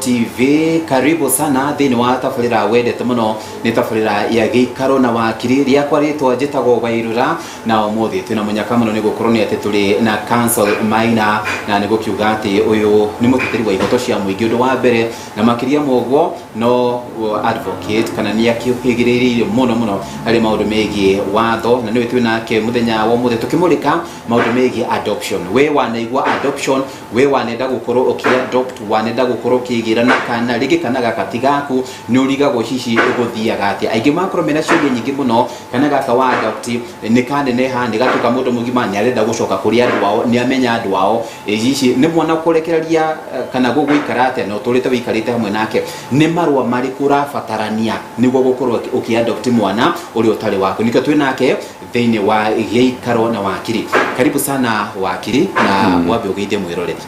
TV. Karibu sana thĩinĩ wa tabarĩra wendete mũno, nĩ tabarĩra ya Gĩikaro na Wakiri. Rĩakwa rĩtwa njĩtagwo Wairura, na ũmũthĩ twĩna mũnyaka mũno nĩ gũkorwo nĩ atĩ tũrĩ na Counsel Maina, na nĩ gũkiuga atĩ ũyũ nĩ mũteteri wa ihoto cia mũingĩ ũndũ wa mbere, na makĩria ma ũguo no advocate kana nĩ akĩũhĩgĩrĩire mũno mũno harĩ maũndũ megiĩ watho, na nĩwe twĩ nake mũthenya wa ũmũthĩ tũkĩmũrĩka maũndũ megiĩ adoption. We wanaigua adoption, we wanenda gũkorwo ũkĩ-adopt, wanenda gũkorwo ũkĩgĩra na kana rĩngĩ kana gaka ti gaku, nĩ ũrigagwo hihi gũthiaga atĩa. Aingĩ makorwo mena ciũria nyingĩ mũno, kana gaka wa adopt nĩ kaneneha, nĩ gatuĩka mũndũ mũgima, nĩ arenda gũcoka kũrĩ andũ ao, nĩ amenya andũ ao, hihi nĩ mwana kũrekereria kana gũgũikara atĩa na ũtũrĩte wĩikarĩte hamwe nake, nĩ marũa marĩkũ ũrabatarania nĩguo gũkorwo ũkĩ-adopt mwana ũrĩa ũtarĩ waku. Nĩkĩo twĩ nake thĩinĩ wa Gĩikaro na Wakiri. Karibu sana wakiri, na wambe ũgeithie mwĩroreri.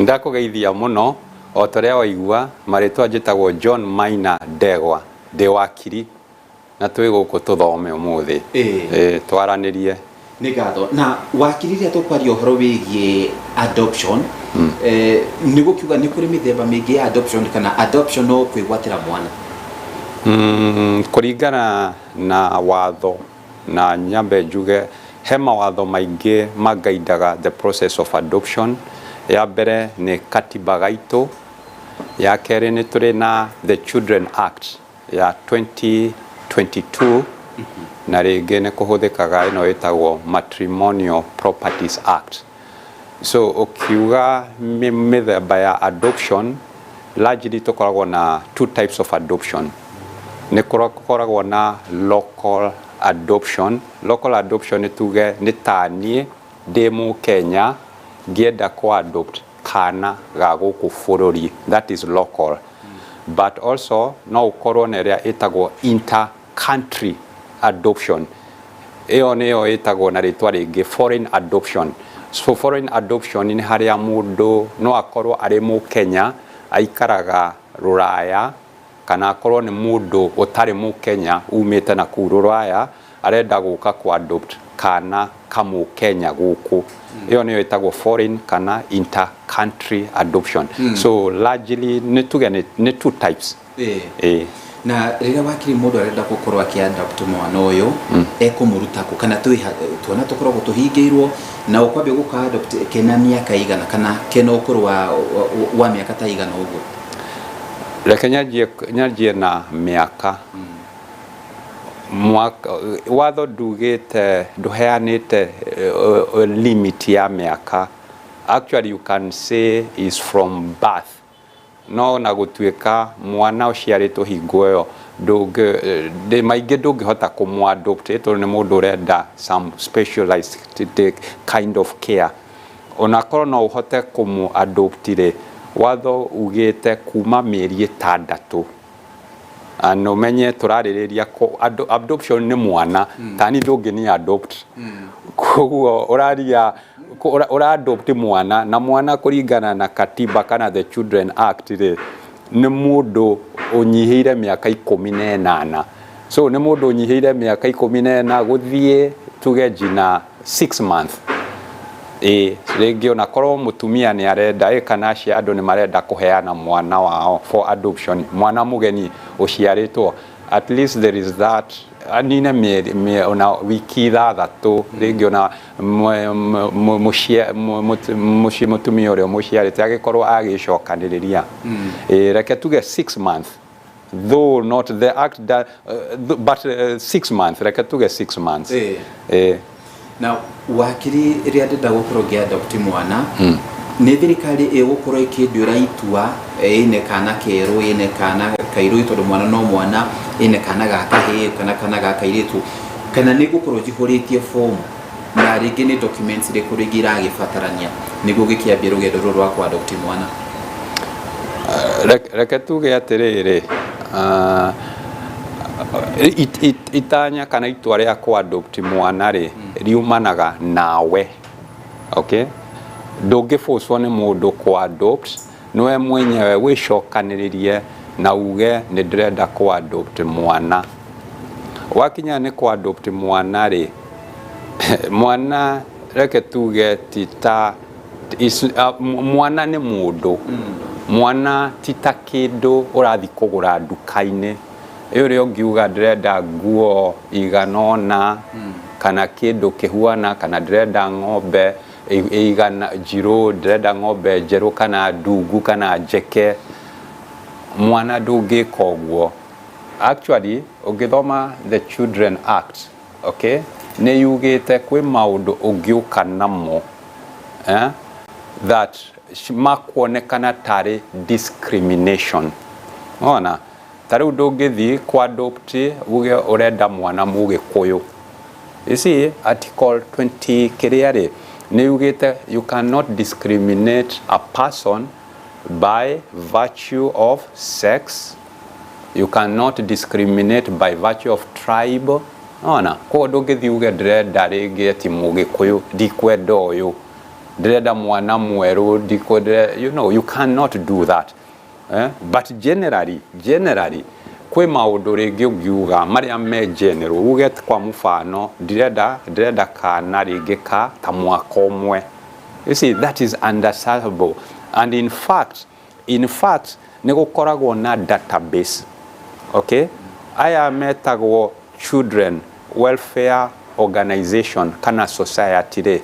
Ndakũgeithia mũno. O ta ũrĩa waigua marĩtwa, njĩtagwo John Maina Ndegwa, ndĩ wakiri na twĩ gũkũ tũthome ũmũthĩ. Twaranĩrie. Nĩ ngatho. Na wakiri, rĩrĩa tũkwaria ũhoro wĩgiĩ adoption, nĩ gũkiuga nĩ kũrĩ mĩthemba mĩingĩ ya adoption, kana adoption no kwĩgwatĩra mwana? Kũringana na watho, na nyambe njuge he mawatho maingĩ magaindaga the process of adoption. Ya mbere nĩ katiba gaitũ, ya kerĩ nĩ tũrĩ na the Children Act ya 2022, na rĩngĩ nĩ kũhũthĩkaga ĩno ĩtagwo Matrimonial Properties Act. So ũkiuga mĩthemba ya adoption, largely tũkoragwo na two types of adoption. Nĩ kũkoragwo na local adoption. Local adoption nĩ tuge nĩ ta niĩ ndĩ Mũkenya ngĩenda kũ adopt kana ga gũkũ bũrũri, that is local. But also no ũkorwo na ĩrĩa ĩtagwo inter country adoption. Ĩyo nĩyo ĩtagwo na rĩtwa rĩngĩ foreign adoption. So foreign adoption nĩ harĩa mũndũ no akorwo arĩ Mũkenya aikaraga rũraya, kana akorwo nĩ mũndũ ũtarĩ Mũkenya umĩte na kũu rũraya arenda gũka ku adopt kana kamũkenya gũkũ. Ĩyo nĩyo ĩtagwo foreign kana inter country adoption. So largely nĩ tuge nĩ two types. Ĩĩ. Na rĩrĩa wakiri mũndũ arenda gũkorwo akĩ-adopt mwana ũyũ, ekũmũruta kũ, kana twĩ tuona tũkoragwo tũhingĩirwo, na ũkwambia gũka adopt kena mĩaka igana kana kena ũkũrũ wa mĩaka ta igana ũguo? Reke nyanjie na mĩaka. Mwaka watho ndugĩte, ndũheanĩte limit ya mĩaka. Actually, you can say is from birth, no na gũtuĩka mwana ũciarĩtwo hingo ĩyo ndũngĩ ndĩ maingĩ ndũngĩhota kũmũ-adopt tondũ nĩ mũndũ ũrenda some specialized kind of care. Onakorwo no ũhote kũmũ-adopt rĩ, watho ugĩte kuma mĩeri 6. Na ũmenye tũrarĩrĩria adoption nĩ mwana tani ndũngĩ adopt, koguo ũraria ũra adopt mwana, na mwana kũringana na katiba kana the Children Act rĩ, nĩ mũndũ ũnyihĩire mĩaka 18. So nĩ mũndũ ũnyihĩire mĩaka 14 gũthiĩ tuge nginya 6 months. Ĩ rĩngĩ onakorwo mũtumia nĩ arenda kana acio andũ nĩ marenda kũheana mwana wao for adoption, mwana mũgeni ũciarĩtwo, at least there is that anine mĩeri ona wiki 6, rĩngĩ ona mũtumia ũrĩa ũmũciarĩte agĩkorwo agĩcokanĩrĩria. Ĩ reke tuge 6 months, though not the act that, but 6 months, reke tuge 6 months. Na wakiri, rĩrĩa ndĩrenda gũkorwo ngĩ-adopt mwana, nĩ thirikari ĩgũkorwo ĩkĩnduĩra itua ĩne kana kerũ, ĩne kana kairũ, tondũ mwana no mwana, ĩne kana ga kahĩĩ kana kana ga kairĩtu, kana nĩ ngũkorwo njihũrĩtie fomu, na rĩngĩ nĩ documents irĩkũ rĩngĩ iragĩbatarania nĩguo gĩkĩambie rũgendo rũrũ rwa kũ-adopt mwana? Reke tuge atĩrĩrĩ, itanya kana itua rĩa kũ-adopt mwana rĩ, riumanaga nawe, okay? Ndũngĩbũcwo nĩ mũndũ kũ-adopt. Nĩwe mwenyewe wĩcokanĩrĩrie na uge nĩ ndĩrenda kũ-adopt mwana. Wakinya nĩ kũ-adopt mwana rĩ, mwana reke tuge ti ta mwana nĩ mũndũ. Mwana ti ta kĩndũ ũrathiĩ kũgũra nduka-inĩ ĩ ũrĩa ũngiuga ndĩrenda nguo igana ũna kana kĩndũ kĩhuana, kana ndĩrenda ng'ombe igana njirũ, ndĩrenda ng'ombe njerũ kana ndungu kana njeke. Mwana ndũngĩka ũguo. Actually, ũngĩthoma the Children Act, okay, nĩ yugĩte kwĩ maũndũ ũngĩũka namo, that makuonekana tarĩ discrimination. Ona ta rĩu ndũngĩthiĩ kwa adopt uge ũrenda mwana Mũgĩkũyũ. You see, article 20 kĩrĩa rĩ nĩ yugĩte you cannot discriminate a person by virtue of sex, you cannot discriminate by virtue of tribe. Ona koguo ndũngĩthiĩ uge ndĩrenda rĩngĩ ati Mũgĩkũyũ, ndikwenda ũyũ, ndĩrenda mwana mwerũ, ndikwenda, you cannot do that, eh? But generally kwĩ maũndũ rĩngĩ ũngiuga marĩa me general, uge kwa mũbano ndĩrenda kana rĩngĩ ka ta mwaka ũmwe. You see, that is understandable, and in fact nĩ gũkoragwo na database, okay, aya metagwo children welfare organization kana society rĩ,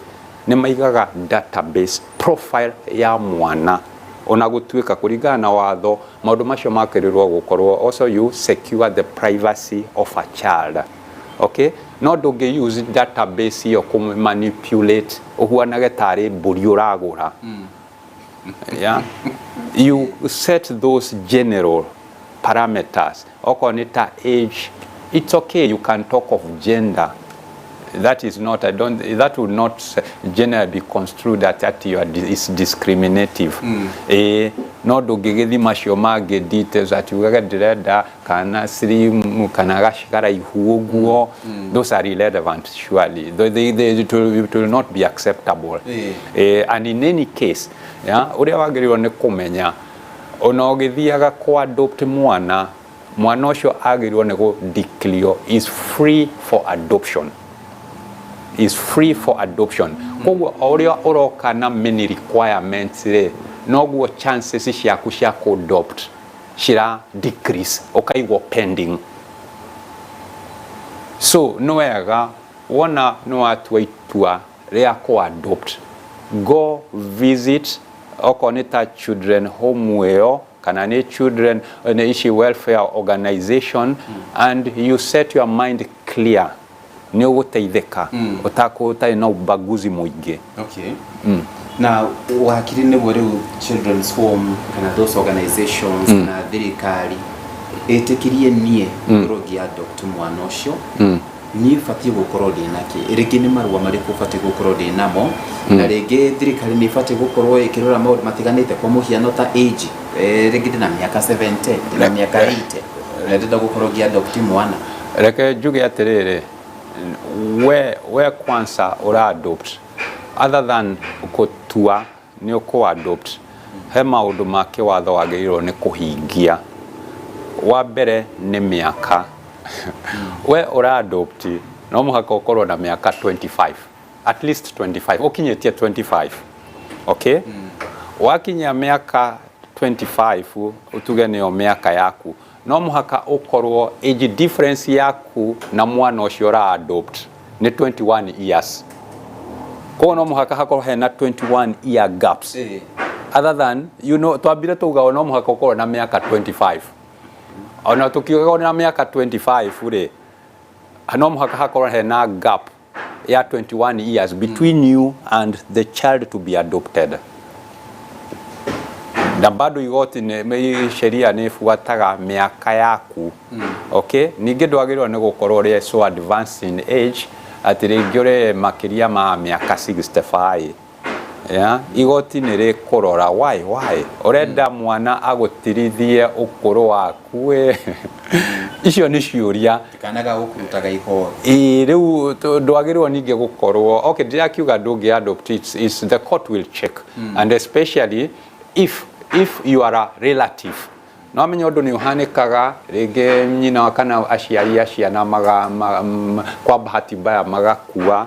nĩ maigaga database profile ya mwana. Ona gũtuĩka kũringana na watho maũndũ macio makĩrĩrwo gũkorwo, also you secure the privacy of a child, okay, no ndũngĩ use database ĩyo kũ manipulate ũhuanage tarĩ mbũri ũragũra. Yeah, you set those general parameters. Okorwo nĩ ta age, it's okay, you can talk of gender. That is not, I don't, that would not generally be construed that you are is discriminative. No ndũngĩgĩthi macio mangĩ details ati ugage ndĩrenda kana slim kana gacikaraihu ũguo. Those are irrelevant, surely. It will not be acceptable. And in any case, yeah, ũrĩa wagĩrĩirwo nĩ kũmenya, ona ũgĩthiaga kũ adopt mwana, mwana ũcio agĩrĩirwo nĩ gũ declare is free for adoption, is free for adoption. Koguo o ũrĩa ũroka na many requirements rĩ, noguo chances ciaku cia kũ adopt cira decrease, ũkaigwo pending. So nĩ wega wona nĩ watua itua rĩa kũ adopt, go visit okorwo nĩ ta children home ĩyo kana nĩ children nĩ ici welfare organization, and you set your mind clear, nĩ ũgũteithĩka ũtarĩ na ubaguzi mũingĩ. Okay. Na wakiri, nĩguo rĩu children's home kana those organizations kana thirikari ĩtĩkĩrie niĩ ngorwo ngĩ adopt mwana ũcio, niĩ batiĩ gũkorwo ndĩ nakĩ? Rĩngĩ nĩ marũa marĩkũ batiĩ gũkorwo ndĩ namo? Na rĩngĩ thirikari nĩ ĩbatiĩ gũkorwo ĩkĩrora maũndũ matiganĩte, kwa mũhiano ta age, rĩngĩ ndĩna mĩaka 70, ndĩna mĩaka 80 na ndĩrenda gũkorwo ngĩ adopt mwana. Reke njuge atĩrĩrĩ, we kwanza ũra adopt, other than gũtua nĩ ũkũ adopt, he maũndũ ma kĩwatho wagĩrĩirwo nĩ kũhingia. Wa mbere nĩ mĩaka. We ũra adopt no mũhaka ũkorwo na mĩaka 25, at least 25, ũkinyĩtie 25, okay? Wakinyia mĩaka 25, utuge nĩyo mĩaka yaku, no mũhaka ũkorwo age difference yaku na mwana ũcio ũra adopt nĩ 21 years. Koguo no mũhaka hakorwo hena 21 year gaps. Other than twambire tuga no mũhaka ũkorwo na mĩaka 25. Ona tukiuga na mĩaka 25 rĩ, no mũhaka hakorwo hena gap ya 21 years between you and the child to be adopted. Na bado igoti nĩ sheria nĩ ĩbuataga mĩaka yaku, okay? Ningĩ ndwagĩrĩirwo nĩ gũkorwo ũrĩ so advanced in age atĩ rĩngĩ ũrĩ makĩria ma mĩaka 65. Yeah? Igoti nĩ rĩkũrora why ũrenda mwana agũtirithie ũkũrũ waku ĩ. Icio nĩ ciũria. Kanaga gũkũrutaga ihoro. Ĩĩ, rĩu ndwagĩrĩirwo ningĩ gũkorwo, okay, ndĩrakiuga ndũngĩ adopt, it's the court will check, and especially if you are a relative. No amenye ũndũ nĩ ũhanĩkaga rĩngĩ nyina kana aciari a ciana maga, ma, kwa bahati mbaya magakua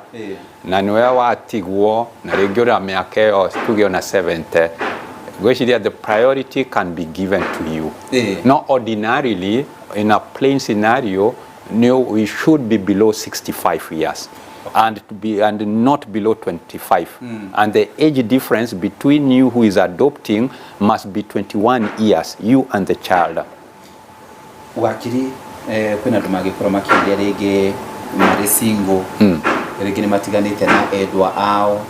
na nĩwe watigwo, na rĩngĩ ũrĩa mĩaka ĩyo tuge ona 70. Ngwĩciria the priority can be given to you. No ordinarily, in a plain scenario, no, we should be below 65 years and to be and not below 25, and the age difference between you who is adopting must be 21 years, you and the child. Wakiri, kwĩna andũ mangĩkorwo makĩũria, rĩngĩ marĩ single, rĩngĩ nĩ matiganĩte na endwa ao.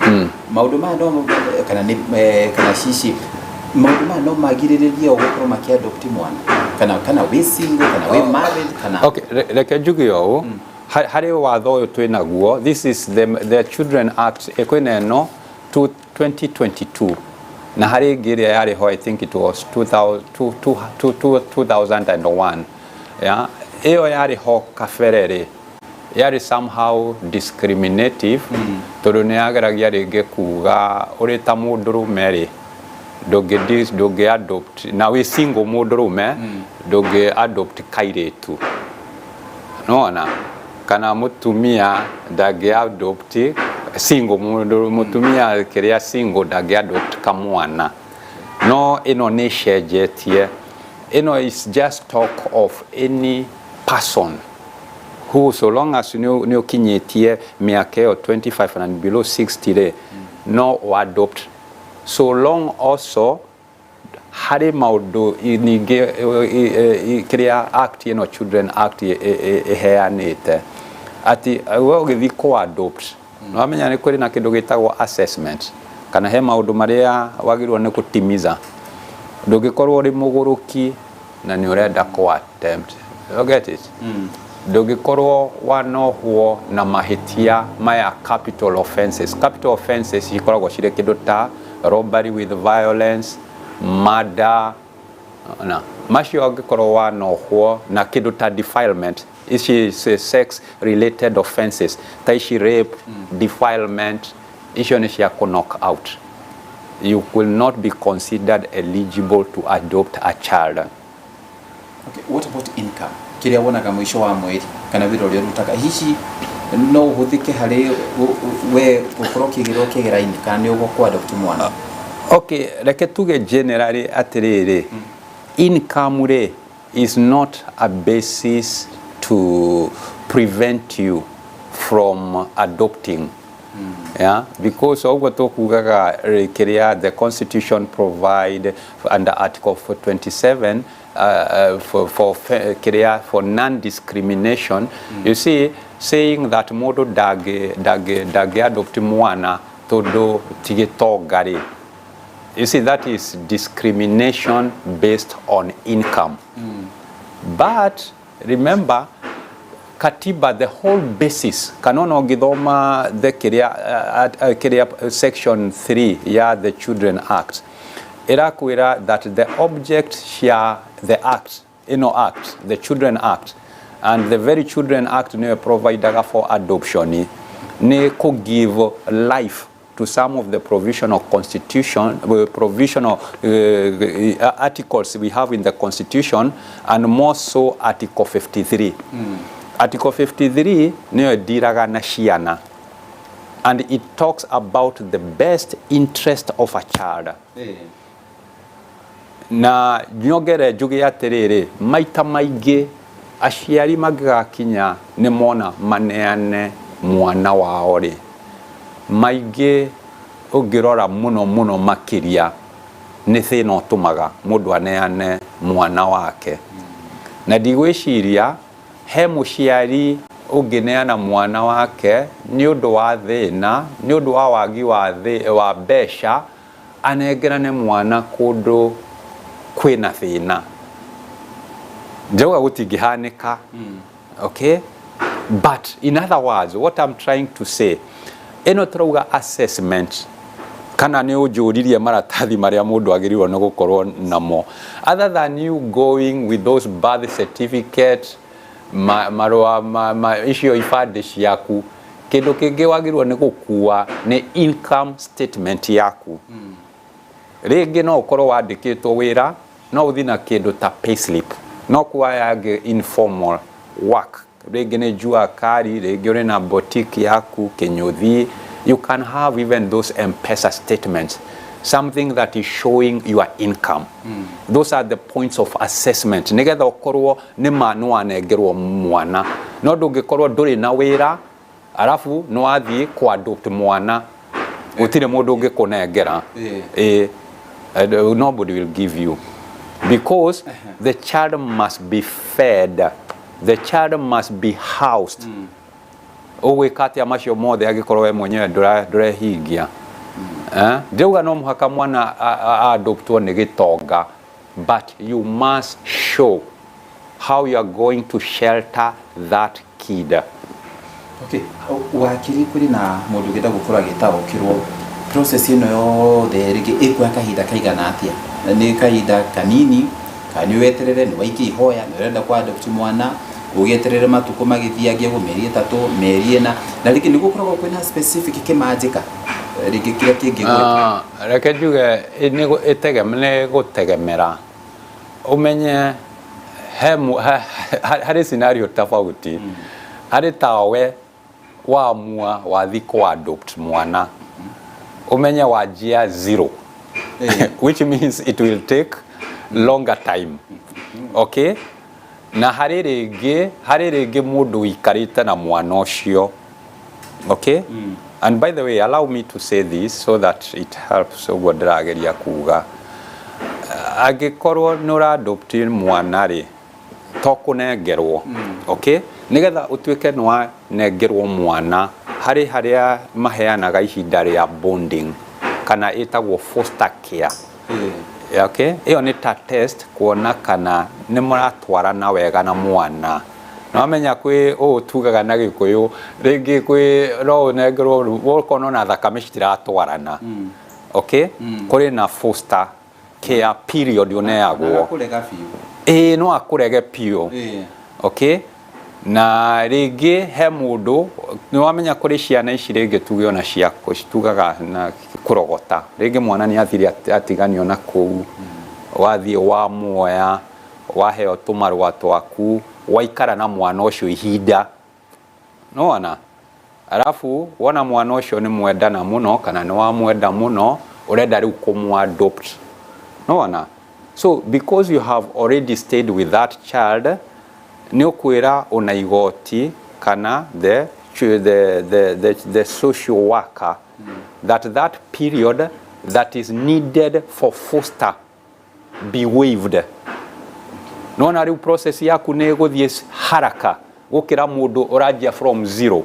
Maũndũ maya no kana nĩ kana cici maũndũ maya no magirĩrĩrie o gũkorwo makĩadopt mwana, kana wĩ single kana wĩ married kana? Okay, reke njuge ũũ. Harĩ watho ũyũ twĩ naguo, this is the Children Act, kwĩna ĩno 2022 na harĩ ĩngĩ ĩrĩa yarĩ ho, I think it was 2000 2001. Yeah, ĩyo yarĩ ho kabere rĩ, yarĩ somehow discriminative, tondũ nĩ yageragia rĩngĩ kuga ũrĩ ta mũndũrũme rĩ, ndũngĩ adopt, na wĩ single mũndũrũme, ndũngĩ adopt kairĩtu, nona kana mũtumia ndangĩ adopt, single mũndũ mũtumia kĩrĩa single ndangĩ adopt kamwana. No ĩno nĩ ĩcenjetie. Ĩno is just talk of any person who, so long as nĩ ũkinyĩtie mĩaka ĩyo 25 and below 60 rĩ, no adopt, so long also harĩ maũndũ ningĩ kĩrĩa act ĩno, Children Act, ĩheanĩte atĩ we ũgĩthiĩ kũ adopt, nĩwamenya nĩ kũrĩ na kĩndũ gĩtagwo assessment, kana he maũndũ marĩa wagĩrĩirwo nĩ gũtimiza. Ndũngĩkorwo ũrĩ mũgũrũki na nĩ ũrenda kũ attempt. You get it? Ndũngĩkorwo wanohwo na mahĩtia maya, capital offenses. Capital offenses cikoragwo cirĩ kĩndũ ta robbery with violence, murder, na macio angĩkorwo wanohwo na kĩndũ ta defilement, ici sex related offenses ta ici, rape, defilement, icio nĩ cia kũ knock out. You will not be considered eligible to adopt a child. Okay, what about income? Kĩrĩa wonaga mũico wa mweri kana wĩra ũrĩa ũrutaga, hihi no ũhũthĩke harĩ we gũkorwo ũkĩgĩrwo kĩgera-inĩ kana nĩ ũgũkũ adopt mwana? Okay, reke tuge generally atĩrĩrĩ, income rĩ is not a basis to prevent you from adopting. Yeah, because ũguo tũkugaga rĩ, kĩrĩa the constitution provide under Article 27 for kĩrĩa for non-discrimination. You see, saying that mũndũ ndangĩ adopt mwana tondũ ti gĩtonga rĩ, you see, that is discrimination based on income. But remember, katiba, the whole basis, kana ona ũngĩthoma the kĩrĩa section 3 ya the Children Act, ĩrakwĩra that the object cia the act ĩno, act, the Children Act, and the very Children Act nĩyo providaga for adoption, nĩ kũ give life to some of the provisional constitution, provisional articles we have in the constitution, and more so Article 53. Article 53 nĩyo ĩndiraga na ciana, and it talks about the best interest of a child. Na nyongere njuge atĩrĩrĩ, maita maingĩ aciari mangĩgakinya nĩ mona maneane mwana wao rĩ, maingĩ ũngĩrora mũno mũno makĩria nĩ thĩna ũtũmaga mũndũ aneane mwana wake. Na ndigwĩciria he mũciari ũngĩneana mwana wake nĩ ũndũ wa thĩna, nĩ ũndũ wa wagi wa mbeca, anengerane mwana kũndũ kwĩna thĩna. Ndĩrauga gũtingĩhanĩka, okay, but in other words, what I'm trying to say, ĩno tũrauga assessment, kana nĩ ũnjũririe maratathi marĩa mũndũ agĩrĩirwo nĩ gũkorwo namo, other than you going with those birth certificate, marũa ma, icio ibandĩ ciaku, kĩndũ kĩngĩ wagĩrĩirwo nĩ gũkua nĩ income statement yaku. Rĩngĩ no ũkorwo wandĩkĩtwo wĩra, no ũthiĩ na kĩndũ ta payslip, no kuoya yangĩ informal work, rĩngĩ nĩ jua kali, rĩngĩ ũrĩ na boutique yaku kĩnyũthi, you can have even those M-Pesa statements. Something that is showing your income. Those are the points of assessment nigetha ũkorwo nĩ ma nĩ wanengerwo mwana. No ndũngĩkorwo ndũrĩ na wĩra arabu nĩ wathiĩ kũ adopt mwana, gũtirĩ mũndũ ũngĩkũnengera. Nobody will give you, because the child must be fed, the child must be housed. Ũgwĩka atĩa macio mothe angĩkorwo we mwenyewe ndũrehingia? Eh? Ndĩrauga no mũhaka mwana adoptwo nĩ gĩtonga, but you must show how you are going to shelter that kid. Okay, wakiri, kũrĩ na mũndũ ũngĩenda gũkorwo agĩtaũkĩrwo process ĩno yothe, rĩngĩ ĩkuoya kahinda kaigana atĩa? Nĩ kahinda kanini kana nĩ weterere, nĩ waikia ihoya, nĩ ũrenda kwa adopt mwana, ũgĩeterere matukũ magĩthiangia ũguo, mĩeri 3, mĩeri 4, na rĩngĩ nĩ gũkoragwo kwĩna specific kĩmanjĩka rĩngĩ kĩrĩa kĩngĩgwetwo? Ah, reke njuge nĩ gũtegemera ũmenye he harĩ scenario tofauti. Harĩ tawe waamua wathi kũ adopt mwana, ũmenye wanjia zero, which means it will take longer time, okay? Na harĩ rĩngĩ mũndũ ũikarĩte na mwana ũcio, okay? And by the way, allow me to say this so that it helps ũguo ndĩrageria kuga. Angĩkorwo nĩ ũra-adopt mwana rĩ, to kũnengerwo, okay? Nĩgetha ũtuĩke nĩ wanengerwo mwana, harĩ harĩa maheanaga ihinda rĩa bonding kana ĩtagwo foster care. Okay, ĩyo nĩ ta test kuona kana nĩ mũratwarana wega na mwana. Nĩwamenya kwĩ ũũ tugaga na Gĩkũyũ, rĩngĩ kwĩ no ũnengerwo ũkona ona thakame citiratwarana, okay? Kũrĩ na foster care period ũneagwo. Kũrega biũ. Ĩĩ, no akũrege biũ. Okay, na rĩngĩ he mũndũ, nĩ wamenya kũrĩ ciana ici rĩngĩ tuge ona cia tugaga na kũrogota, rĩngĩ mwana nĩ athire atiganio na kũu, wathiĩ wamuoya, waheo tũmarũa twaku, waikara na mwana ũcio ihinda nĩwona, arabu wona mwana ũcio nĩ mwendana mũno kana nĩ wamwenda mũno, ũrenda rĩu kũmũ-adopt, nĩwona? So because you have already stayed with that child, nĩ ũkwĩra ona igoti kana the social worker that that period that is needed for foster be waived. Nona rĩu process yaku nĩ ĩgũthiĩ haraka gũkĩra mũndũ ũranjia from zero.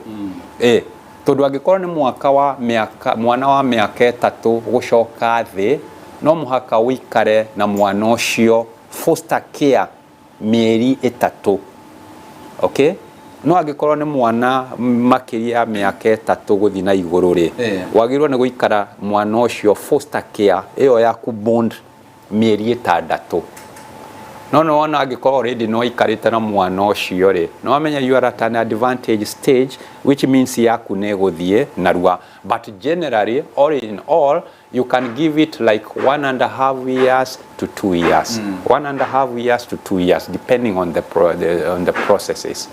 Tondũ angĩkorwo nĩ mwaka wa mĩaka, mwana wa mĩaka 3 gũcoka thĩ, no mũhaka ũikare na mwana ũcio foster care mĩeri 3, okay? No angĩkorwo nĩ mwana makĩria ya mĩaka 3 gũthiĩ na igũrũ rĩ, wagĩrĩirwo nĩ gũikara mwana ũcio foster care ĩyo ya ku bond mĩeri 6. No nĩ wona angĩkorwo already no ikarĩte na mwana ũcio rĩ, nĩ wamenya you are at an advantage stage, which means yaku nĩ ĩgũthiĩ narua. But generally, all in all, you can give it like 1.5 years to 2 years, 1.5 years to 2 years, depending on the processes.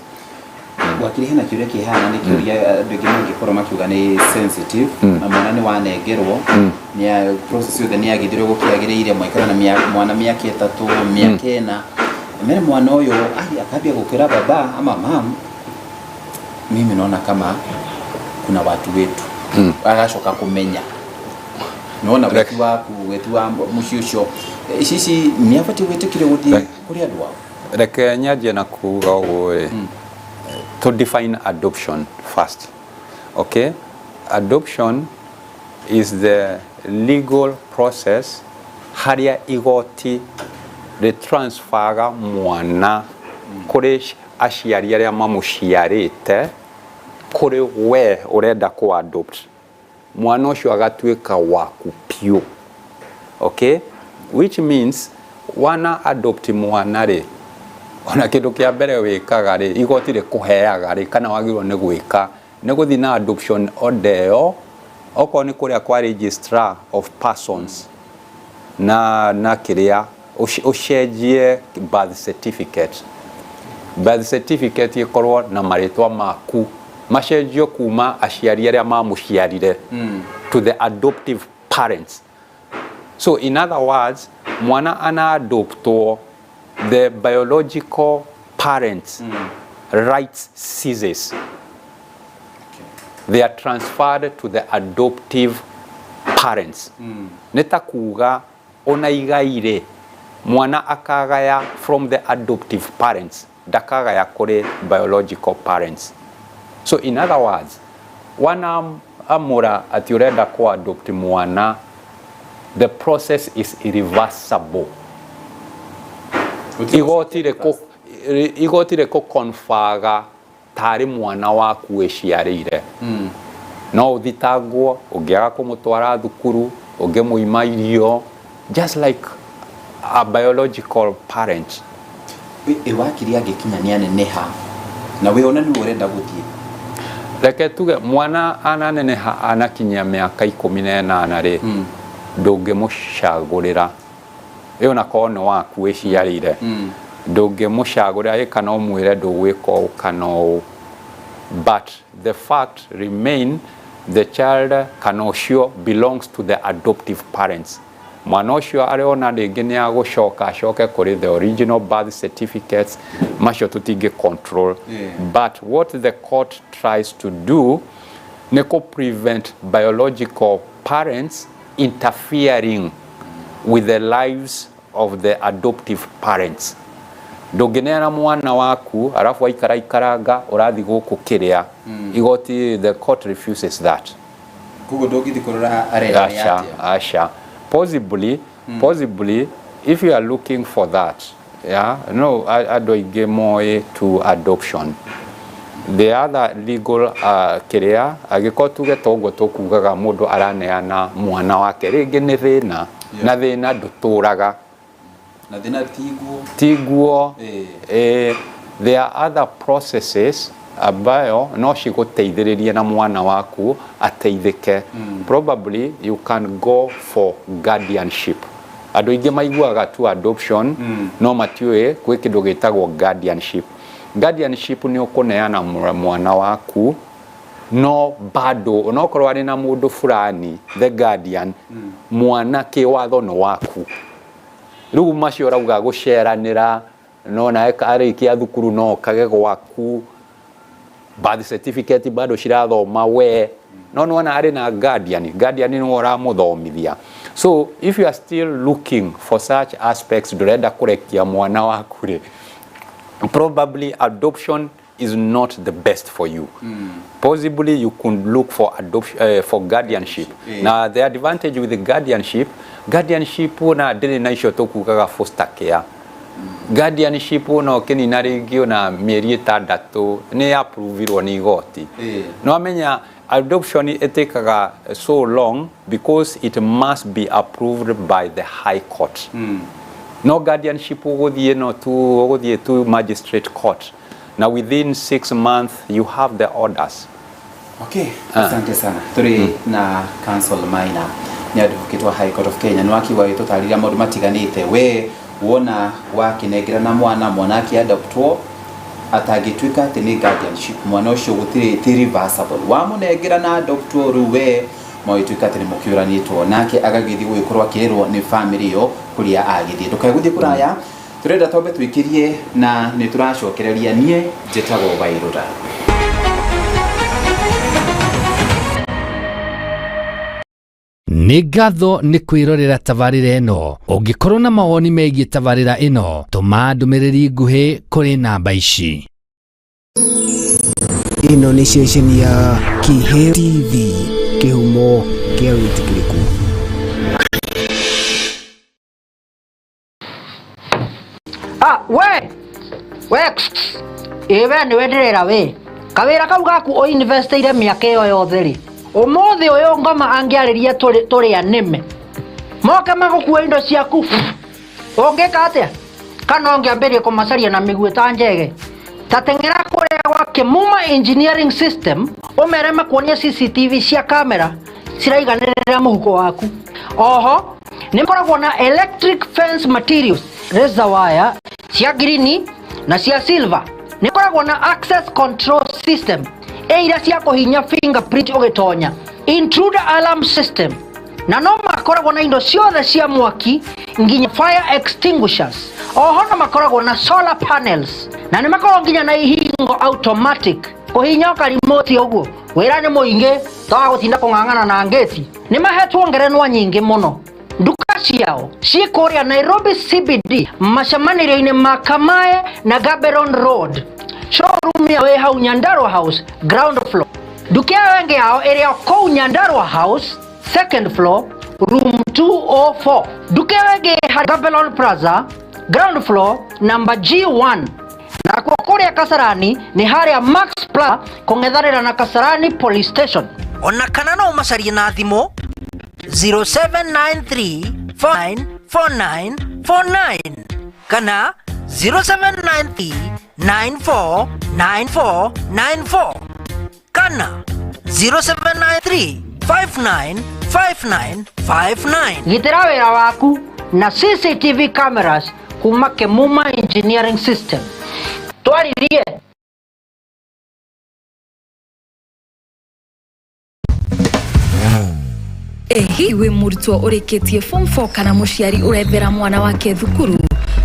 Wakiri, hena kĩũria kĩhana nĩ kĩũria andũ aingĩ mangĩkorwo makiuga nĩ sensitive. Na mwana nĩ wanengerwo, nĩ process yothe nĩ yagĩthire gũkĩagĩrĩire, mwaikara na mwana mĩaka 3, mĩaka 4, mere mwana ũyũ akambia gũkwĩra, "Baba ama mam, mimi naona kama kuna watu wetu." Agacoka kũmenya nona wetu waku, wetu wa mũciĩ ũcio. Ici nĩ abatiĩ gwĩtĩkĩrio gũthiĩ kũrĩ andũ ao? Reke nyanjie na kuga ũguo ĩ, to define adoption first, okay? Adoption is the legal process harĩa igoti rĩtransferaga mwana kũrĩ aciari arĩa mamũciarĩte kũrĩ we ũrenda kũ adopt. Mwana ũcio agatuĩka waku piũ, okay? Which means wana adopt mwana rĩ, ona kĩndũ kĩa mbere wĩkaga rĩ, igoti rĩkũheaga rĩ, kana wagĩrĩirwo nĩ gwĩka nĩ gũthiĩ na adoption order ĩyo, okorwo nĩ kũrĩa kwa registrar of persons na kĩrĩa ũcenjie birth certificate. Birth certificate ĩkorwo na marĩtwa maku macenjio kuma aciari arĩa mamũciarire to the adoptive parents. So in other words, mwana ana adoptwo, the biological parents rights ceases. They are transferred to the adoptive parents. Nĩ ta kuga ona igai rĩ, mwana akagaya from the adoptive parents, ndakagaya kũrĩ biological parents. So in other words, wana amũra atĩ ũrenda kũ adopt mwana, the process is irreversible. Igoti rĩkũ confirmaga tarĩ mwana waku wĩciarĩire. No ũthitangwo ũngĩaga kũmũtwara thukuru, ũngĩmũima irio, just like a biological parent. Ĩ wakiri angĩkinya nĩ aneneha na we ona nĩwe ũrenda gũthiĩ? Reke tuge mwana ananeneha, anakinyia mĩaka 18 rĩ, ndũngĩmũcagũrĩra. Ĩyo nakorwo nĩ waku wĩciarĩire, ndũngĩmũcagũrĩra ĩ kana ũmwĩre ndũgwĩka ũũ kana ũũ, but the fact remain, the child kana ũcio belongs to the adoptive parents. Mwana ũcio arĩona rĩngĩ nĩ agũcoka acoke kũrĩ the original birth certificates, macio tũtingĩ control. But what the court tries to do nĩ kũ prevent biological parents interfering with the lives of the adoptive parents. Ndũngĩneana mwana waku arabu waikara ikaranga ũrathiĩ gũkũ kĩrĩa igoti, the court refuses that. Koguo ndũngĩthiĩ kũrora arenda nĩ Aca. Atĩa? Aca. Possibly if you are looking for that, yeah, no, andũ aingĩ moĩ to adoption. The other legal kĩrĩa angĩkorwo tuge ta ũguo tũkugaga mũndũ araneana mwana wake rĩngĩ nĩ thĩna, na thĩna ndũtũraga. Na thĩna tiguo. Tiguo. Eh. There are other processes ambayo no cigũteithĩrĩrie na mwana waku ateithĩke. Probably you can go for guardianship. Andũ aingĩ maiguaga tu adoption, no matiũĩ gwĩ kĩndũ gĩtagwo guardianship. Guardianship nĩ ũkũneana mwana waku, no bado onokorwo arĩ na mũndũ fulani, the guardian, mwana kĩwatho nĩ waku. Rĩu macio ũrauga gũceranĩra, no nawe arĩkia thukuru no okage gwaku, birth certificate bado cirathoma we, no nĩwona arĩ na guardian. Guardian nĩwe ũramũthomithia. So if you are still looking for such aspects, ndũrenda kũrekia mwana waku rĩ, probably adoption is not the best for you. Possibly you could look for adoption, for guardianship. Na the advantage with the guardianship, guardianship na ndĩrĩ na icio tũkugaga foster care. Guardianship no kĩnina rĩngĩ ona mĩeri 6 nĩ approvirwo nĩ igoti. No amenya adoption ĩtĩkaga so long because it must be approved by the high court. No guardianship ũgũthiĩ no tu ũgũthiĩ tu magistrate court, na within 6 months you have the orders. Okay, asante sana. Tũrĩ na Counsel Maina, nĩ advocate wa High Court of Kenya. Nĩ wakiuga gĩtũtarĩria maũndũ matiganĩte. We wona wakĩnengerana mwana, mwana akĩadoptwo, atangĩtuĩka atĩ nĩ guardianship, mwana ũcio gũtirĩ, ti reversible. Wamũnengera na adoptwo, rĩu we magĩtuĩka atĩ nĩ mũkĩũranĩtwo nake, agagĩthiĩ gũgĩkorwo akĩrerwo nĩ family ĩyo kũrĩa agĩthiĩ. Ndũkae gũthiĩ kũraya, tũrenda twambe twĩkĩrie na nĩ tũracokereria. Niĩ njĩtagwo Wairũra. Nĩ ngatho nĩ kwĩrorera tabarĩra ĩno. Ũngĩkorwo na mawoni megiĩ tabarĩra ĩno, tũma ndũmĩrĩri nguhĩ kũrĩ namba ici. Ĩno nĩ ceceni ya Kĩheo TV, kĩhumo kĩa wĩtĩkĩrĩku. Ah, we we ĩ we nĩwe ndĩrera we kawĩra kau gaku ũinvestĩire mĩaka ĩyo yothe rĩ, ũmũthĩ ũyũ ngoma angĩarĩria tũrĩ anĩme moke magũkua indo ciaku, ũngĩka atĩa? Kana ũngĩambĩrĩria kũmacaria na mĩguĩ ta njege? Ta teng'era kũrĩa gwa Kĩmuma Engineering System, ũmere makuonie CCTV cia kamera ciraiganĩrĩra mũhuko waku. Oho nĩ makoragwo na electric fence materials, razor wire cia green na cia silver. Nĩ koragwo na access control system ĩ iria cia kũhinya fingerprint ũgĩtonya, intruder alarm system. Na no makoragwo na indo ciothe cia mwaki nginya fire extinguishers. Oho no makoragwo na solar panels na nĩ makoragwo nginya na ihingo automatic kũhihinya karimoti ũguo wĩra nĩ mũingĩ toga gũtinda kũng'ang'ana na ngĩti. Nĩ mahetwo ngerenwa nyingĩ mũno. Nduka ciao ciĩ kũrĩa Nairobi CBD macemanĩrio-inĩ ma Kamae na Gaborone Road. Showroom yao ĩ hau Nyandarua House ground floor. Nduka ĩyo ĩngĩ yao ĩrĩ o kũu Nyandarua House second floor room 204. Nduka ĩyo ĩngĩ ĩ harĩ Gaborone Plaza ground floor number G1. Nakuo kũrĩa Kasarani nĩ harĩa Max Plaza kũng'ethanĩra na Kasarani Police Station. Ona kana no ũmacarie na thimũ 0793 4949 49 kana 0793 9494 94 kana 0793 5959 59. Gitĩra wĩra waku na CCTV cameras kuma Kemuma Engineering System. Twaririe. Ĩhi wĩ mũrutwo ũrĩkĩtie form 4 kana mũciari ũrethera mwana wake thukuru,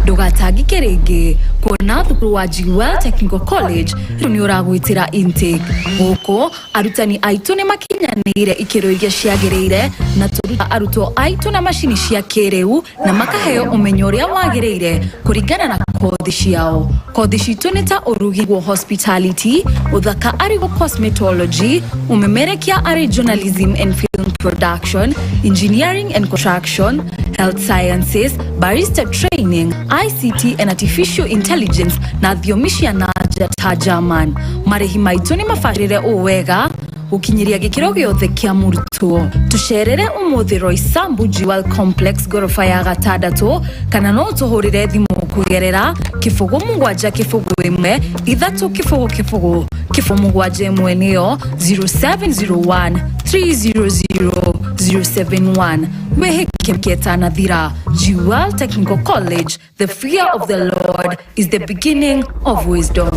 ndũgatangĩke rĩngĩ kuona thukuru wa Jewel Technical College rĩu nĩ ũragwĩtĩra intake. Gũkũ arutani aitũ nĩ makinyanĩire ikĩro iria ciagĩrĩire na tũruta arutwo aitũ na macini cia kĩrĩu na makaheo ũmenyo ũrĩa wagĩrĩire kũringana na kothi ciao. Kothi citũ nĩ ta ũrugi wa hospitality, ũthaka arĩ cosmetology, ũmemerekia arĩ journalism and film production, engineering and construction, health sciences, barista training, ICT and artificial intelligence na thiomi cia nanja ta German. Marĩhi maitũ nĩ mabacĩrĩre ũũ wega gũkinyĩria gĩkĩro gĩothe kĩa mũrutwo. Tũcerere ũmũthĩ Roysambu Jewel Complex ngoroba ya gatandatũ kana no ũtũhũrĩre thimũ kũgerera 0 7 0 1 3 0 0 0 7 1 nĩyo 0701 300 071. Wĩhĩke kĩtanathira. Jewel Technical College, the fear of the Lord is the beginning of wisdom.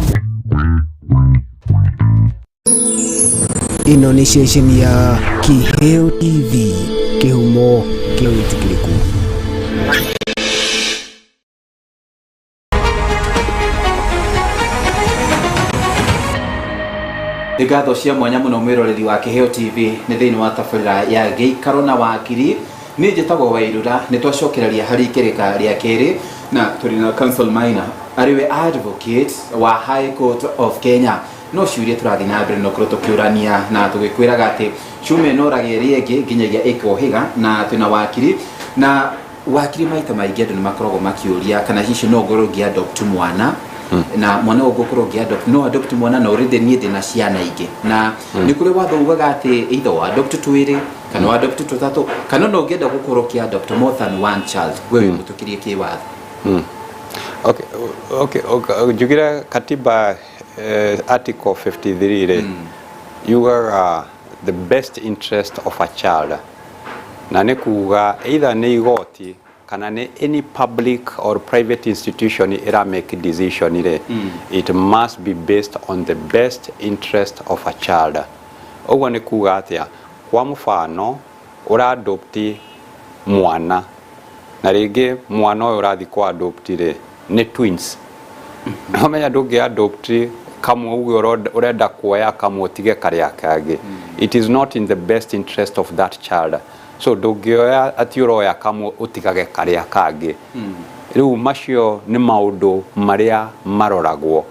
Ĩno nĩ ceceni ya Kiheo TV, kĩhumo kĩa wĩtĩkĩrĩku. Nĩ ngatho cia mwanya mũno mwĩroreri wa Kĩheo TV nĩ thĩinĩ wa tabarĩra ya Gĩikaro na Wakiri. Niĩ njĩtagwo Wairura. Nĩ twacokereria harĩ ikereka rĩa kerĩ na tũrĩ na Counsel Maina arĩ we advocate wa High Court of Kenya. No ciũria tũrathiĩ na mbere no korwo tũkĩũrania na tũgĩkwĩraga atĩ cuma ĩno ũragia ĩrĩa ĩngĩ nginyagia ĩkohĩga na twĩna wakiri na wakiri. Maita maingĩ andũ nĩ makoragwo makĩũria kana hihi no ngorwo ngĩ-adopt mwana na mwana ũyũ ngũkorwo ngĩ-adopt, no adopt mwana na already niĩ ndĩna ciana ingĩ, na nĩ kũrĩ watho ugaga atĩ either wa adopt twĩrĩ kana wa adopt tũtatũ kana no ũngĩenda gũkorwo ũkĩ-adopt more than one child, we wĩ mũtũkĩrie kĩwatho? Okay. Njugire katiba article 53 rĩ yugaga the best interest of a child, na nĩ kuga either nĩ igoti kana nĩ any public or private institution ĩra make decision rĩ, it must be based on the best interest of a child. Ũguo nĩ kuga atĩa? Kwa mũbano, ũra-adopt mwana na rĩngĩ mwana ũyũ ũrathiĩ kwa adopt rĩ nĩ twins. Ũmenya ndũngĩ adopt kamwe uge ũrenda kuoya kamwe ũtige karĩa kangĩ. It is not in the best interest of that child, so ndũngĩoya atĩ ũroya kamwe ũtigage karĩa kangĩ. Rĩu macio nĩ maũndũ marĩa maroragwo,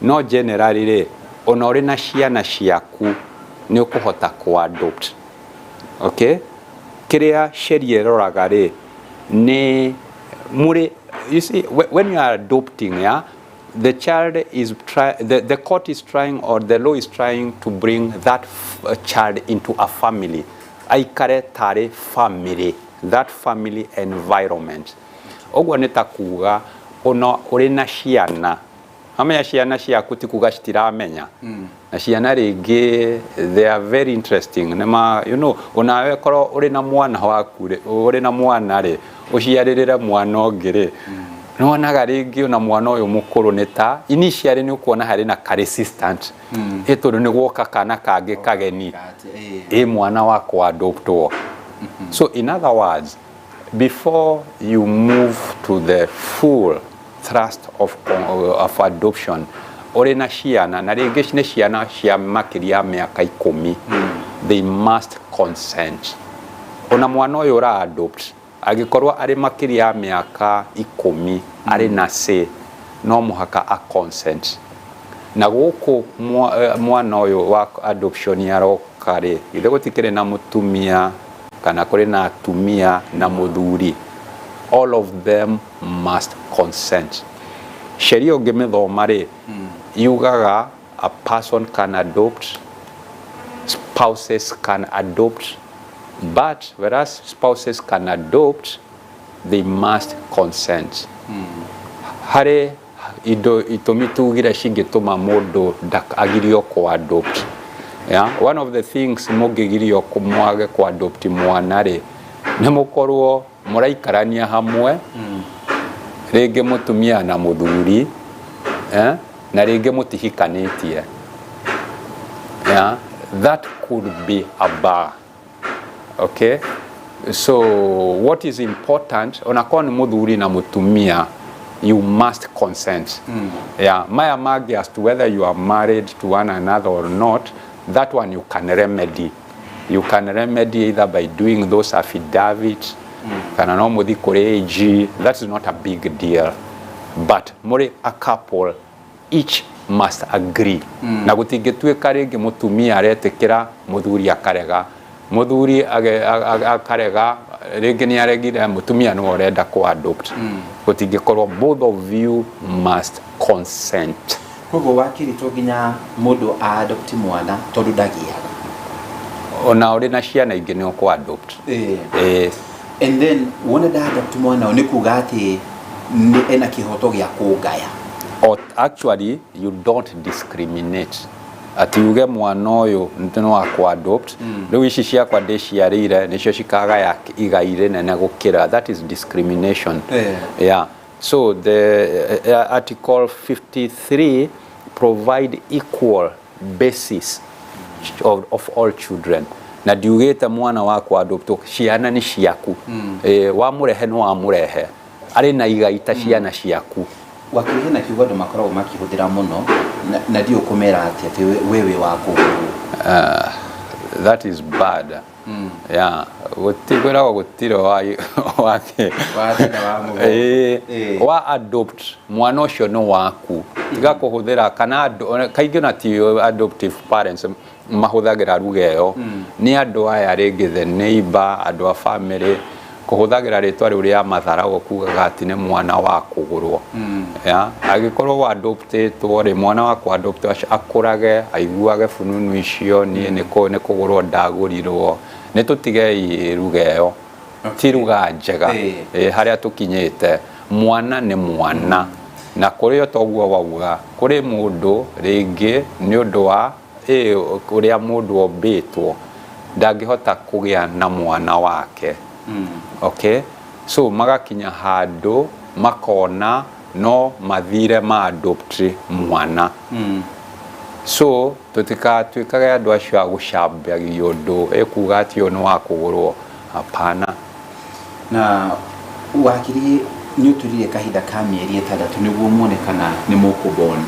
no generally rĩ, ona ũrĩ na ciana ciaku nĩ ũkũhota ku-adopt. Okay, kĩrĩa sheria ĩroraga rĩ nĩ mũrĩ, you see, when you are adopting, yeah, the child is try, the court is trying or the law is trying to bring that child into a family, aikare tarĩ family, that family environment. Ũguo nĩ ta kuga ona ũrĩ na ciana, amenya ciana ciaku ti kuga citiramenya na ciana rĩngĩ they are very interesting nĩma onawe korwo ũrĩ na mwana waku rĩ, ũrĩ na mwana rĩ, ũciarĩrĩre mwana ũngĩ rĩ, nĩwonaga rĩngĩ ona mwana ũyũ mũkũrũ nĩ ta initially nĩ ũkuona harĩ na ka resistant ĩ tondũ nĩ gwoka kana kangĩ kageni ĩ mwana wakwa adoptwo. So in other words, before you move to the full thrust of adoption, ũrĩ na ciana, na rĩngĩ nĩ ciana cia makĩria ya mĩaka 10, they must consent. Ona mwana ũyũ ũra adopt angĩkorwo arĩ makĩria ya mĩaka 10, arĩ na say, no mũhaka a consent. Na gũkũ mwana ũyũ wa adoption aroka rĩ, githĩ gũtikĩrĩ na mũtumia kana kũrĩ na atumia na mũthuri? All of them must consent. Sheria ũngĩmĩthoma rĩ, yugaga a person can adopt, spouses can adopt, but whereas spouses can adopt, they must consent. Harĩ indo itũmi tugire cingĩtũma mũndũ agirio kũ-adopt. Yeah? One of the things mũngĩgirio mwage kũ-adopt mwana rĩ, nĩ mũkorwo mũraikarania hamwe, rĩngĩ mũtumia na mũthuri, eh? Na rĩngĩ mũtihikanĩtie. Yeah? That could be a bar. Okay? So what is important, onakorwo nĩ mũthuri na mũtumia, you must consent. Yeah, maya mangĩ as to whether you are married to one another or not, that one you can remedy. You can remedy either by doing those affidavits, kana no mũthi kũrĩ AG, that is not a big deal. But mũrĩ a couple, each must agree. Na gũtingĩtuĩka rĩngĩ mũtumia aretĩkĩra, mũthuri akarega, mũthuri akarega, rĩngĩ nĩ aregire, mũtumia nĩwe ũrenda kũ adopt. Gũtingĩkorwo, both of you must consent. Koguo wakiri, to nginya mũndũ a-adopt mwana tondũ ndagĩaga. Ona ũrĩ na ciana ingĩ nĩ ũkũ adopt. Ĩĩ. And then wona nda-adopt mwana ũyũ, nĩ kuga atĩ nĩ ena kĩhoto gĩa kũngaya? Or actually you don't discriminate ati uge mwana ũyũ nĩ wa kũ adopt, rĩu ici ciakwa ndĩciarĩire nĩcio cikagaya igai rĩnene gũkĩra. That is discrimination. Yeah, so the article 53 provide equal basis of all children, na ndiugĩte mwana wakwa adopt, ciana nĩ ciaku. Wamũrehe nĩ wamũrehe, arĩ na igai ta ciana ciaku. Wakiri, hena kiugo andũ makoragwo makĩhũthĩra mũno na ndiũ kũmera atĩ we wĩ wa kũgũrwo. That is bad. Yeah, kwĩragwo gũtirĩ wa wake. Wa thĩna wa mũgongo. Wa adopt mwana ũcio nĩ waku, tiga kũhũthĩra kana kaingĩ ona ti adoptive parents mahũthagĩra ruga ĩyo, nĩ andũ aya rĩngĩ the neighbor, andũ a family, kũhũthagĩra rĩtwa rĩu rĩa matharau kugaga atĩ nĩ mwana wa kũgũrwo. Ya angĩkorwo wa adoptĩtwo rĩ, mwana wa kũ adopt akũrage aiguage fununu icio, niĩ nĩ kũgũrwo ndagũrirwo. Nĩ tũtigei ruga ĩyo, ti ruga njega. Harĩa tũkinyĩte, mwana nĩ mwana, na kũrĩ o toguo wauga, kũrĩ mũndũ rĩngĩ nĩ ũndũ wa ũrĩa mũndũ ombĩtwo ndangĩhota kũgĩa na mwana wake. Okay, so magakinya handũ makona no mathire ma adopt mwana. So tũtikatuĩkage andũ acio a gũcambagio ũndũ ĩkuga atĩ ũyũ nĩ wa kũgũrwo, hapana. Na wakiri, nĩ ũtwĩrire kahinda ka mĩeri 6 nĩguo muone kana nĩ mũkũ bond,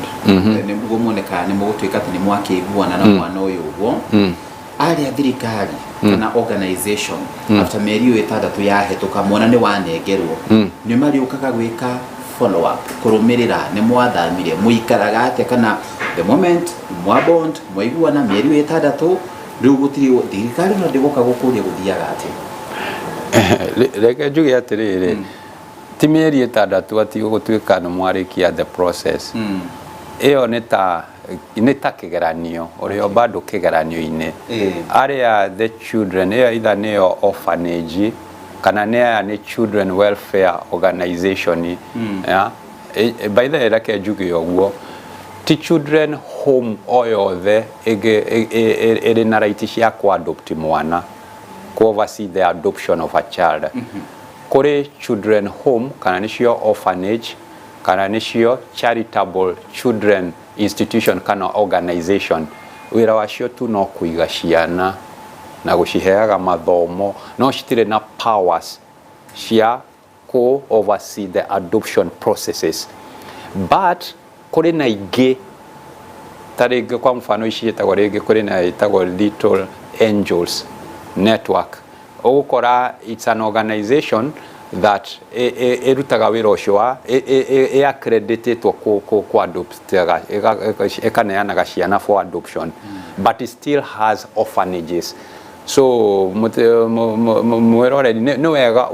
nĩguo muone kana nĩ mũgũtuĩka atĩ nĩ mwakĩiguana na mwana ũyũ ũguo. Arĩa thirikari kana organization, after mĩeri ĩyo 6 yahĩtũka, mwana nĩ wanengerwo, nĩ marĩũkaga gwĩka follow up, kũrũmĩrĩra nĩ mwathamire, mũikaraga atĩa, kana the moment mwa bond, mwaiguana mĩeri ĩyo 6, rĩu gũtirĩ thirikari no ndĩgũka gũkũria gũthiaga atĩa? Reke njuge atĩrĩrĩ, ti mĩeri 6 atĩ ũgũtuĩka nĩ mwarĩkia the process. Ĩyo nĩ ta kĩgeranio, ũrĩ o bado kĩgeranio-inĩ. Arĩa the children ĩyo either nĩyo orphanage kana nĩ aya nĩ children welfare organization. Yeah? By the way, reke njuge ũguo, ti children home o yothe ĩrĩ na right cia kũ-adopt mwana, ku oversee the adoption of a child. Kũrĩ children home kana nĩcio orphanage kana nĩcio charitable children institution kana organization, wĩra wacio tu no kũiga ciana. Na gũciheaga mathomo, no citirĩ na powers cia kũ oversee the adoption processes. But kũrĩ na ingĩ, ta rĩngĩ kwa mfano ici ĩtagwo, rĩngĩ kũrĩ na ĩtagwo Little Angels Network. Ũgũkora it's an organization that ĩrutaga wĩra ũcio wa ĩ accreditetwo kũ adoptaga, ĩkaneanaga ciana for adoption, but it still has orphanages. So mwĩroreri, nĩ wega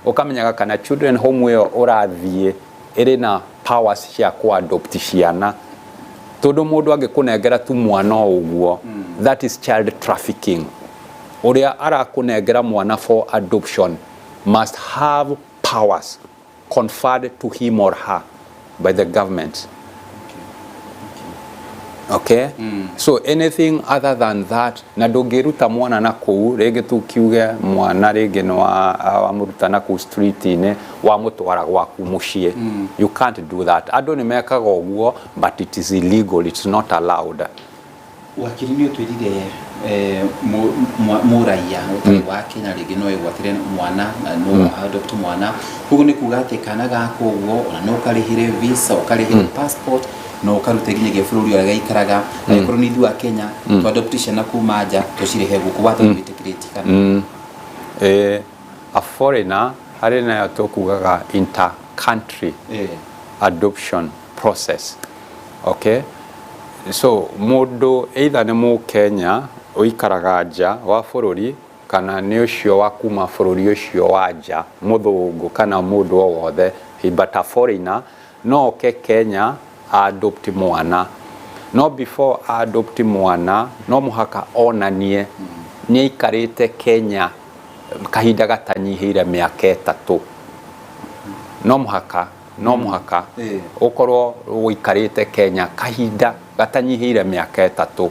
ũkamenyaga kana children home ĩyo ũrathiĩ ĩrĩ na powers cia kũ adopt ciana, tondũ mũndũ angĩkũnengera tu mwana o ũguo, that is child trafficking. Ũrĩa arakũnengera mwana for adoption must have powers conferred to him or her by the government, okay? So anything other than that, na ndũngĩruta mwana na kũu, rĩngĩ tukiuge mwana rĩngĩ nĩ wamũruta na kũu street-inĩ, wamũtwara gwaku mũciĩ, you can't do that. Andũ nĩ mekaga ũguo, but it is illegal, it's not allowed. Wakiri, nĩ ũtwĩrire mũraia ũtarĩ wa Kenya rĩngĩ no egwatĩre mwana na no adopt mwana. Koguo nĩ kuga atĩ kana gaka ũguo ona no ũkarĩhĩre visa, ũkarĩhĩre passport, na ũkarute nginyagia bũrũri ũrĩa gaikaraga. Angĩkorwo nĩ ithuĩ a Kenya tũ adopt ciana kuma nja, tũcirĩhe gũkũ, watho nĩ wĩtĩkĩrĩtie kana? A foreigner, harĩ nayo tũkugaga inter country adoption process, okay? So mũndũ either nĩ mũkenya ũikaraga nja wa bũrũri, kana nĩ ũcio wa kuma bũrũri ũcio wa nja, mũthũngũ kana mũndũ o wothe, but a foreigner no oke Kenya adopt mwana. No before adopt mwana, no mũhaka onanie nĩ aikarĩte Kenya kahinda gatanyihĩire mĩaka 3. No mũhaka ũkorwo ũikarĩte Kenya kahinda gatanyihĩire mĩaka 3.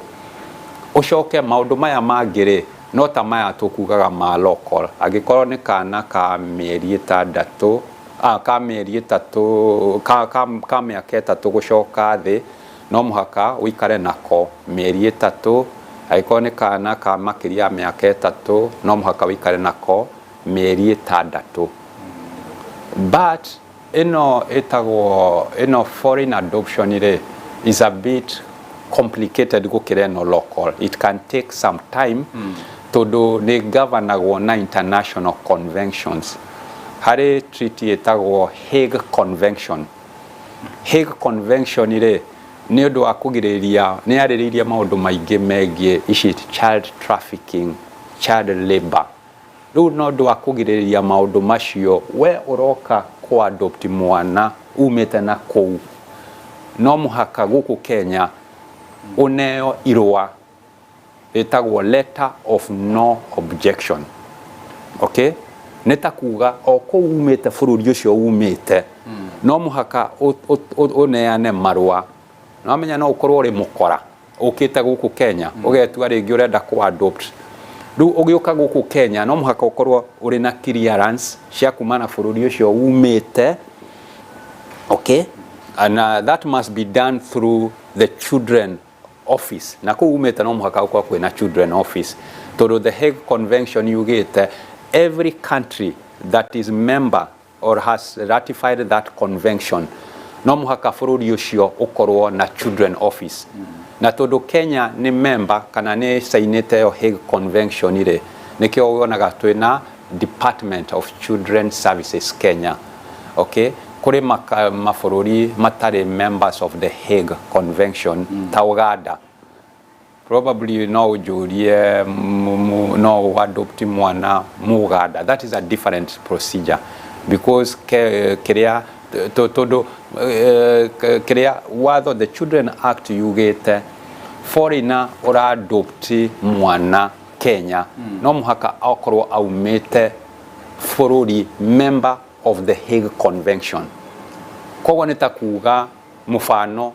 Ũcoke maũndũ maya mangĩ rĩ, no ta maya tũkugaga ma local. Angĩkorwo nĩ kana ka mĩeri 6, ka mĩeri 3, ka mĩaka 3 gũcoka thĩ, no mũhaka ũikare nako mĩeri 3. Angĩkorwo nĩ kana ka makĩria ya mĩaka 3, no mũhaka ũikare nako mĩeri 6. But ĩno ĩtagwo ĩno foreign adoption rĩ, is a bit complicated gũkĩra ĩno local. It can take some time, tondũ nĩ governagwo na international conventions. Harĩ treaty ĩtagwo Hague Convention. Hague Convention rĩ, nĩ ũndũ wa kũgirĩrĩria, nĩ yarĩrĩirie maũndũ maingĩ megiĩ ici child trafficking, child labor. Rĩu no ũndũ wa kũgirĩrĩria maũndũ macio, we ũroka kũ adopt mwana umĩte na kũu, no mũhaka gũkũ Kenya ũneo irũa rĩtagwo letter of no objection, okay? Nĩ ta kuga o kũu umĩte, bũrũri ũcio umĩte, no mũhaka ũneane marũa. No menya no ũkorwo ũrĩ mũkora ũkĩte gũkũ Kenya, ũgetua rĩngĩ ũrenda kũ adopt. Rĩu ũgĩũka gũkũ Kenya, no mũhaka ũkorwo ũrĩ na clearance cia kuma na bũrũri ũcio umĩte, okay? And that must be done through the children office. Na kũu umĩte no mũhaka gũkorwo kwĩna children office, tondũ the Hague Convention yugĩte every country that is member or has ratified that convention, no mũhaka bũrũri ũcio ũkorwo na children office. Na tondũ Kenya nĩ member kana nĩ sainĩte ĩyo Hague Convention rĩ, nĩkĩo wonaga twĩna Department of Children Services Kenya, okay? Kũrĩ mabũrũri matarĩ members of the Hague Convention, ta Uganda. Probably no ũnjũrie no adopt mwana Muganda. That is a different procedure, because kĩrĩa tondũ kĩrĩa watho, the Children Act, yugĩte foreigner ũra adopt mwana Kenya, no mũhaka akorwo aumĩte bũrũri member of the Hague Convention. Koguo nĩ ta kuga mũfano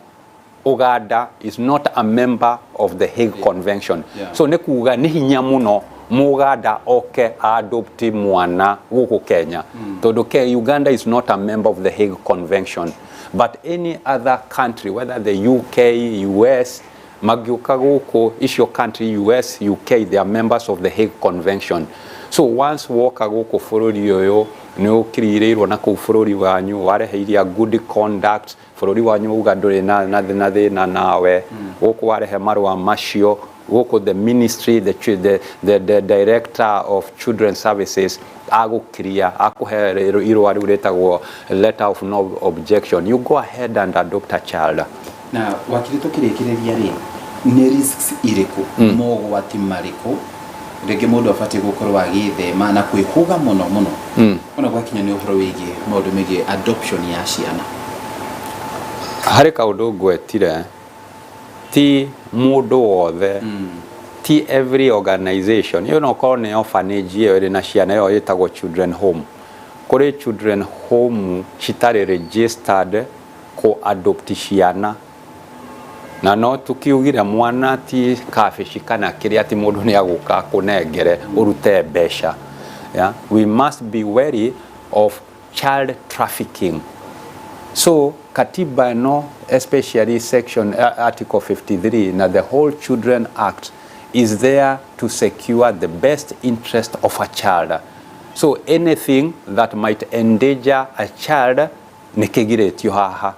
Uganda is not a member of the Hague Convention. So nĩ kuga nĩ hinya mũno Muganda oke adopt mwana gũkũ Kenya, tondũ ke Uganda is not a member of the Hague Convention. But any other country, whether the UK, US, Mangĩũka gũkũ icio country, US, UK, they are members of the Hague Convention. So once woka gũkũ bũrũri ũyũ, nĩ ũkirirĩirwo na kũu bũrũri wanyu, warehe iria good conduct, bũrũri wanyu wauga ndũrĩ na thĩna nawe, gũkũ warehe marũa macio gũkũ, the ministry, the director of children services agũkiria, akũhe irũa rĩu rĩtagwo letter of no objection, you go ahead and adopt a child. Na wakiri, tukĩrĩkĩrĩria rĩ, nĩ risks irĩkũ, mogwati marĩkũ rĩngĩ mũndũ abatiĩ gũkorwo agĩthema na kwĩhũga mũno mũno ona gwakinya nĩ ũhoro wĩgiĩ maũndũ megiĩ adoption ya ciana? Harĩ kaũndũ ngwetire, ti mũndũ wothe, ti every organization ĩyo, no ũkorwo nĩ orphanage ĩyo ĩrĩ na ciana, ĩyo ĩtagwo children home. Kũrĩ children home citarĩ registered kũ adopt ciana, na no tukiugire mwana ti kabici kana kĩrĩa ati mũndũ nĩ agũka kũnengere ũrute mbeca. Yeah? We must be wary of child trafficking. So katiba ĩno, especially section article 53 na the whole Children Act, is there to secure the best interest of a child. So anything that might endanger a child nĩ kĩgirĩtio haha.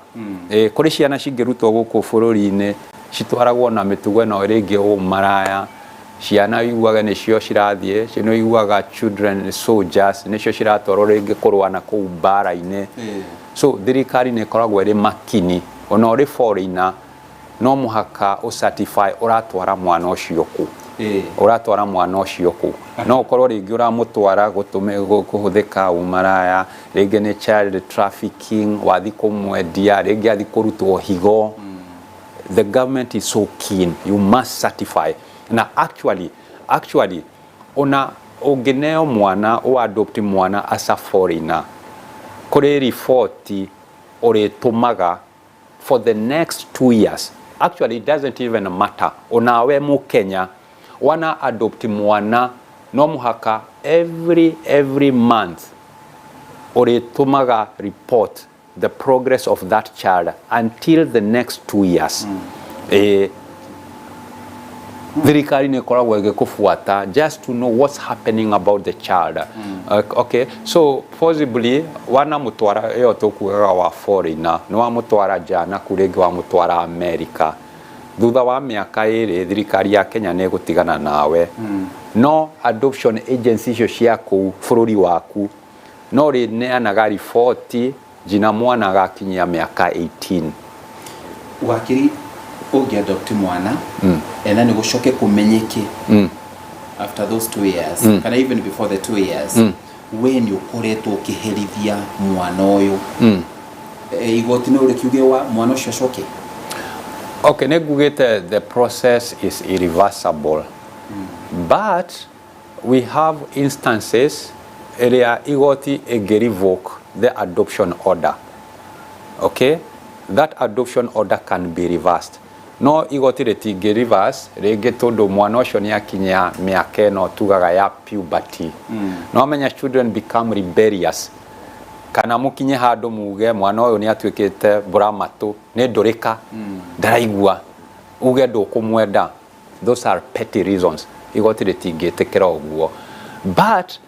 Kũrĩ ciana cingĩrutwo gũkũ bũrũri-inĩ citwaragwo na mĩtugo ĩno rĩngĩ ũmaraya, ciana iguaga nĩcio cirathiĩ, nĩ iguaga children soldiers, nĩcio ciratwarwo rĩngĩ kũrũa na kũu mbara-inĩ. So thirikari nĩ ĩkoragwo ĩrĩ makini, ona ũrĩ foreigner no mũhaka ũcertify ũratwara mwana ũcio kũ, ũratwara mwana ũcio kũ. No ũkorwo rĩngĩ ũramũtwara kũhũthĩka ũmaraya, rĩngĩ nĩ child trafficking, wathi kũmwendia, rĩngĩ athi kũrutwo higo. The government is so keen, you must certify. Na actually ona ũngĩneo mwana, ũadopt mwana as a foreigner, kũrĩ riboti ũrĩtũmaga for the next 2 years. Actually, it doesn't even matter onawe Mũkenya wana adopt mwana, no mũhaka every month ũrĩtũmaga report the progress of that child until the next 2 years. Thirikari nĩ ĩkoragwo ĩgĩkũbuata just to know what's happening about the child. Okay, so possibly wanamũtwara, ĩyo tũkugaga wa foreigner, nĩ wamũtwara nja naku, rĩngĩ wamũtwara America, thutha wa mĩaka 2 thirikari ya Kenya nĩ ĩgũtigana nawe. No adoption agency icio cia kũu bũrũri waku no rĩneanaga riboti nginya mwana agakinyia mĩaka 18. Wakiri, ũngĩ adopt mwana ena nĩ gũcoke kũmenyeke after those 2 years, kana even before the 2 years, we nĩ ũkoretwo ũkĩherithia mwana ũyũ, igoti no rĩkiuge wa mwana ũcio acoke? Okay, nĩ ngugĩte the process is irreversible, but we have instances ĩrĩa igoti ĩngĩ revoke the adoption order. Okay, that adoption order can be reversed, no igoti rĩtingĩ reverse rĩngĩ tondũ mwana ũcio nĩ akinyia mĩaka ĩno tugaga ya puberty. No menya children become rebellious, kana mũkinye handũ muge mwana ũyũ nĩ atuĩkĩte mbũramatũ, nĩ ndũrĩka, ndaraigua, uge ndũkũmwenda. Those are petty reasons, igoti rĩtingĩtĩkĩra ũguo, but